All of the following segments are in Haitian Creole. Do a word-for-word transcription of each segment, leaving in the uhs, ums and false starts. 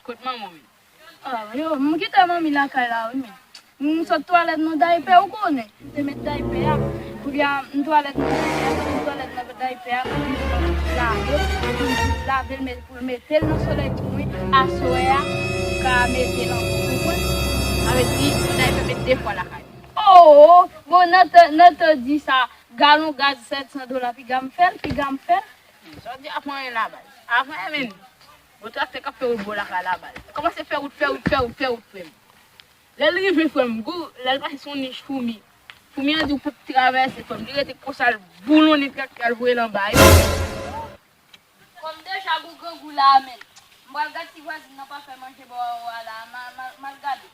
Kot manman w menm? Ah, yo, m kite manmi lakay la, wi, men. M sot twalèt nan daypè, ou konnen. M te met daypè a. Kounye a, m twalèt nan daypè a, m twalèt nan daypè a, kounye a, m lave, m lave l, met, pou l mete l nan solèy pou mwen. Aswè a, m ka mete l ankò, ou konprann? Sa vle di, yon daypè met de fwa lakay. Oh, bon, nan tan, nan tan di sa, galon gaz sèt san dola, piga m fè l, piga m fè l. Sa w di ap anyen la, baz. Ap anyen, men. Bon, traktè k ap fè wout bò lakay la, baz. Kòmanse fè wout, fè wout, fè wout, fè wout, frè m. Lè l rive, frè m, gou, lè l pase sou yon nich foumi. Foumi an di w p ap travèse, frè m. Li rete konsa, l boulonnen traktè a, l voye l anba, wi. Kòm deja gou grangou la, men. M pral gad si vwazin nan pa fè manje ba w a la, m a, m a, m al gade.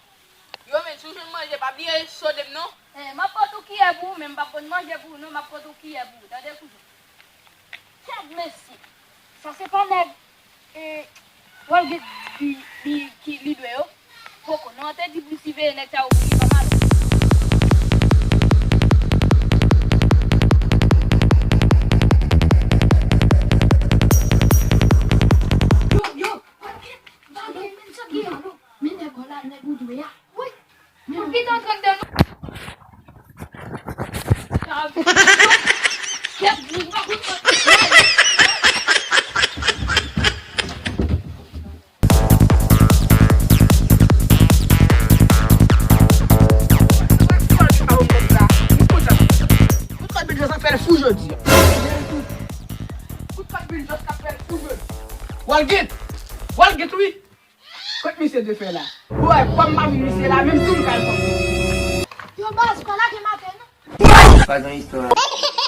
Yo, men, si w jwenn manje, pa bliye sode m, non. Eh, m ap pote yon kiyè pou ou, men m p ap pote manje pou ou, non, m ap pote yon kiyè pou ou. Tande, kouzen. Tèt mesye. Sa se pa nèg, eh, Walgit ki, ki, ki li dwe yo. Poko, non, te di pou m siveye nèg sa yo pou li pa mal. Yo, yo, Walgit, Walgit, men sa ki ye, men nèg la, nèg ou dwe a. Wi. Ou ki t antre anndan nou? Kèt, nou pa konn sa. Kout kòd Biljòs ap fè l fou jodi a. Kout kòd Biljòs ap fè l fou jodi. Walgit! Walgit, wi! Kot misye te fè la? Ou wè, kòm pa vin misye la, menm tou m kal fanm. Yo, baz, pa lage m atè, non. Pa gen istwa.